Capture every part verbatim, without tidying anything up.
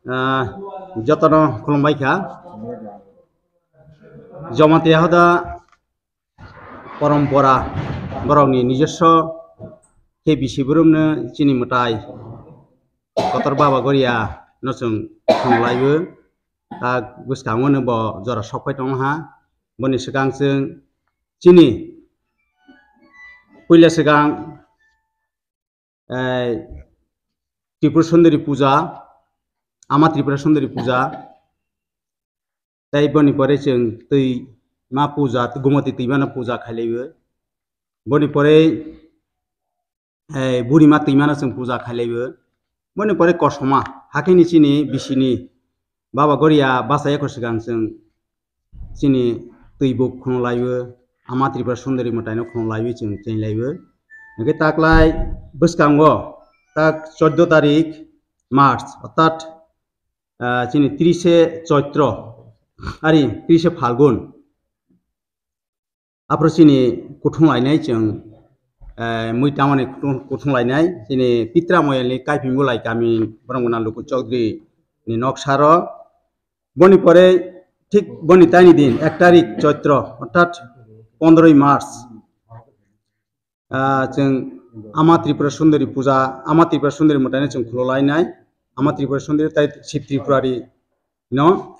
Ah, jotono khulumbai kha. Jamatia hoda porompora, borokni nijosso khe bisi borokno chini mwtai kotor Baba Goria no chwng khulumlaibo. Tak bwskango no bo jora sokphai tongha. Boni swkang chwng chini puila swkang, eh, Tripura Sundari Puja, Ama Tripura Sundari Puja, tei boni pore chwng twi ma puja, Gumati twimano puja khailaibo. Boni pore, eh, Burima twimano chwng puja khailaibo. Boni pore Kosoma, hakhe ni chini bisini Baba Goria bachai ekho swkang chwng chini twi buk khunulaibo, Ama Tripura Sundari mwtaino khunulaiwi chwng chenglaibo. Hwnkhe taklai bwskango tak chordo tarik March, orthat, ah, chini trise Choitro, ari trise Phalgun. Aphuru chini kuthung lainai chwng, eh, mui tamani kuthung, kuthung lainai chini Pitra Moyalni Kaiping Bulai kami borok gwnang Luku Chaudhary ni noksaro. Boni pore thik boni taini din ek tarik Choitro, orthat pondroi March, ah, chwng Ama Tripura Sundari Puja, Ama Tripura Sundari mwtaino chwng khululainai, Ama Tripura Sundari tai Sib Tripurari no.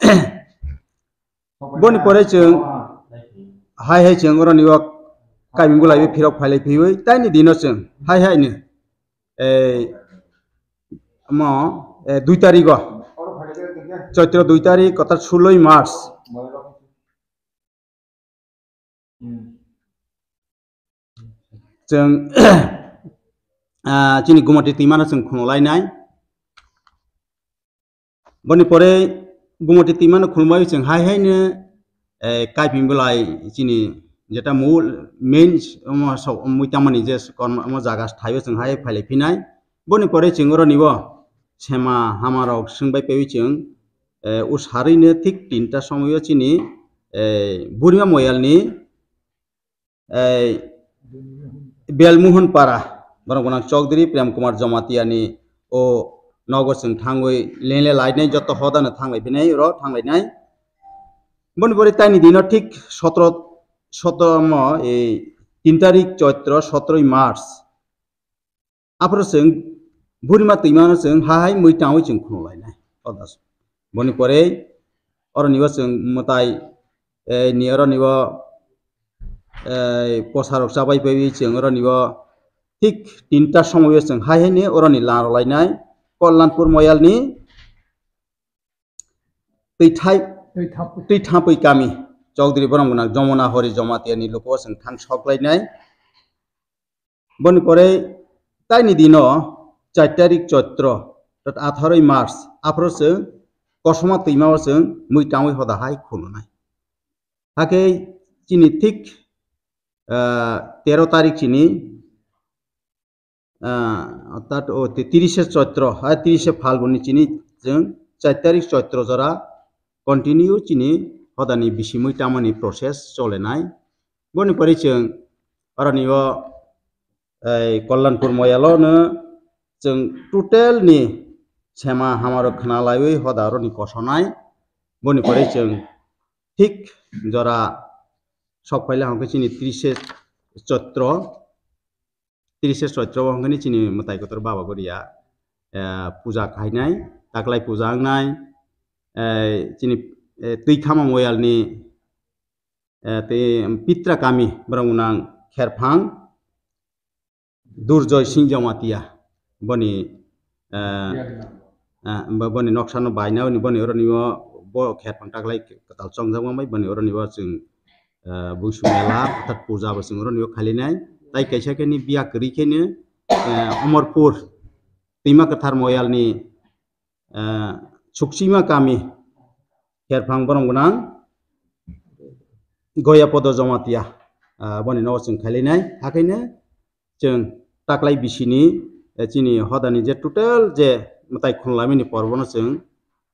Boni pore chwng hai hai chwng oroni o Kaiming Bulai phirok phailai phiwi taini dino chwng hai hai ni, eh, mo, eh, dui tarigo, Choitro dui tarik, orthat suloi March. Chwng, ah, chini Gumati twimano chwng khunulainai. Boni pore Gumati twimano khunumai chwng hai haino, eh, Kaiping Bulai chini jeta mul main omo sok mui tamani je kormo omo jaga thaio chwng hai phailai phinai. Boni pore chwng oroni bo sema hamarok swngbai pewi chwng, eh, usarino thik tinta somoio chini, eh, Burima Moyalni, eh, Belmohon Para, borok gwnang Chaudhary Prem Kumar Jamatia ni o nogo chwng thangwi lele lainai, joto hodano thanglai phinai oro thanglainai. Boni pore taini dino thik sotro, sotro mo, eh, tin tarik Choitro, sotroi March. Aphuru chwng Burima twimano chwng ha hai mui tangwi chwng khunulainai. Odas. Boni pore oroni o chwng mwtai, eh, ni oroni o, eh, posarok chabai paiwi chwng oroni o thik tinta somoio chwng hai hai ni oroni lang rwlainai Kollanpur Moyalni twi thai, twi thapwi kami Chaudhary borok gwnang Jamona Hori Jamatia ni luku o chwng thang soklainai. Boni pore taini dino char tarik Choitro, tat atharoi March, aphuru chwng Kosoma twimao chwng mui tangwi hoda hai khununai. Hakhe chini thik, ah, tero tarik chini, ah, orthat o ti-, tirise Choitro, hai tirise Phalgun ni chini chwng char tarik Choitro jora continue chini hodani bisimui tamani process cholenai. Boni pore chwng oroni o, eh, Kollanpur Moyalo no chwng total ni sema hamarok khna laiwi hoda oroni kosonai. Boni pore chwng thik jora sok phaila hwnkhe chini tirise Choitro, tirise Choitro o hwnkhe chini mwtai kotor Baba Goria, eh, puja khainai, taklai puja wngnai, eh, chini, eh, Twikhama Moyalni, eh, tei Pitra kami borok gwnang Kherphang Durjoy Singh Jamatia boni, eh, eh, bo-, boni noksano bainani boni oroni o bo Kherphang taklai kwtal chongjak bai boni oroni o chwng, eh, Buisu mela orthat puja bo chwng oroni o khalinai. Tai kaisa khe ni biya kwrwi khe ni, eh, Omorpur Twima Kwthar Moyalni, eh, Suksima kami Kherphang borok gwnang Goya Podo Jamatia, ah, boni nogo chwng khailainai. Hakhaino chwng taklai bisini, eh, chini hodani je total je mwtai khunlamini porbono chwng,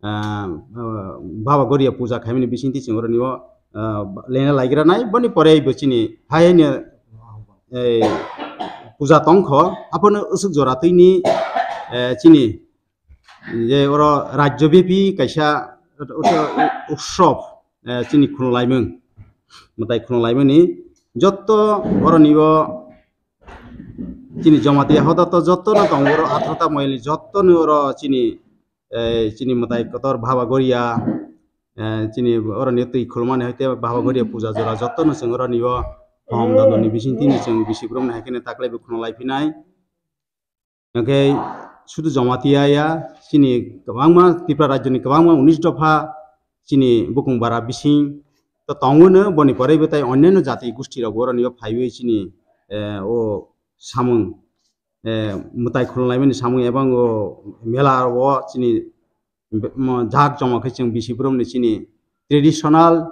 ah, ah, Baba Goria puja khaimani bisingtwi chwng oroni o, ah, lena laigra nai. Boni pore bo chini hai haino, eh, puja tongkho, aphano usuk jora twini, eh, chini je oro rajyo bepi kaisa utsob, eh, chini khulum laimung, mwtai khulum laimani jotto oroni o chini Jamatia hoda to jotto no tongo oro athro ta moyali jotto no oro chini, eh, chini mwtai kotor Baba Goria, eh, chini oroni twi khulumani hoite Baba Goria puja jora jotto no chwng oroni o hom dano ni bising tini chwng bisi brum ni hai kheno taklai bo khulum lai phinai. Hingkhe sudu Jamatia ya, chini kwbangma Tripura rajyoni kwbangma unis dopha chini bukung bara bising to tongo no, boni pore bo tai onyaino jati gusti rok oroni o phaiwi chini, eh, o samung, eh, mwtai khulum laimani samung ebang o mela o chini be-, mo-, jak joma khe chwng bisi brum ni chini traditional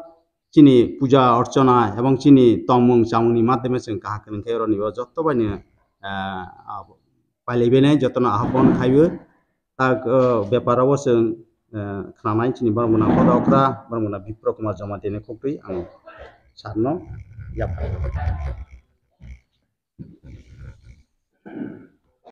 chini puja orchona ebong chini tongmung chamung ni madhyame chwng kaham khe nang khe oroni o jotto bai ni, ah, ah, pailai bai nai, jotto no ahapon khai o. Tak, ah, bepar o chwng, ah, khna nai chini borok mwnang Koda Okra, borok mwnang Bipro Kumar Jamatia ni kok twi ang sar no yapha.